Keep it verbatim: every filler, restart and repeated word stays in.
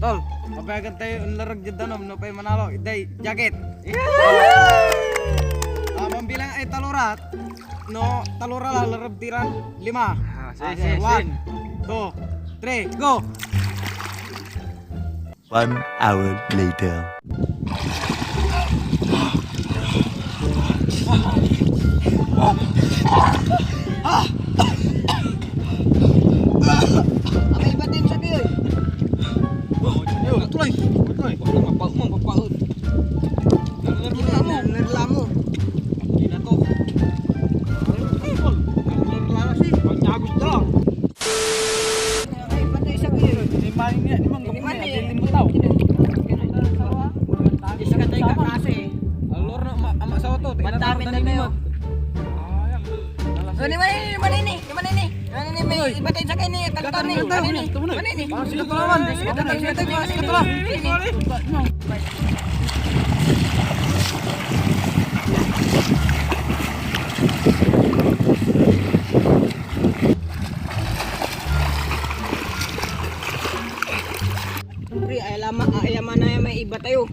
Tol, mapayagan tayo onlarag diad danum, no pay manalo, day jacket. Ah, mambilang ay talora, no talora la, larag tiran lima. Ah, sige, Ah, sige, one, sige. Two, three, go! One hour later. Abay, batin sa biyoy. Yo, tuloy. Tuloy. Mapa-, mapapaot. Nagreklamo. Nagreklamo. Hindi na to. Nagreklamo si Panyagos Dro. Ay, patay sa biyoy. Ini man niya, ini man Ini man niya, eh. Ini man eh. Iskatay ka kasi. Alor na, ama, ama sa oto. Madami na tayo. Ano ni, ano ni, ano ni? Ano ni, may iba tayong sakay ni, kanto ni. Kanto ni. Ano ni? Sige, tulawan. Sige, tulawan. Sige, tulawan. Sige, tulawan. Siyempre, ay lama, ay lama na may iba tayo.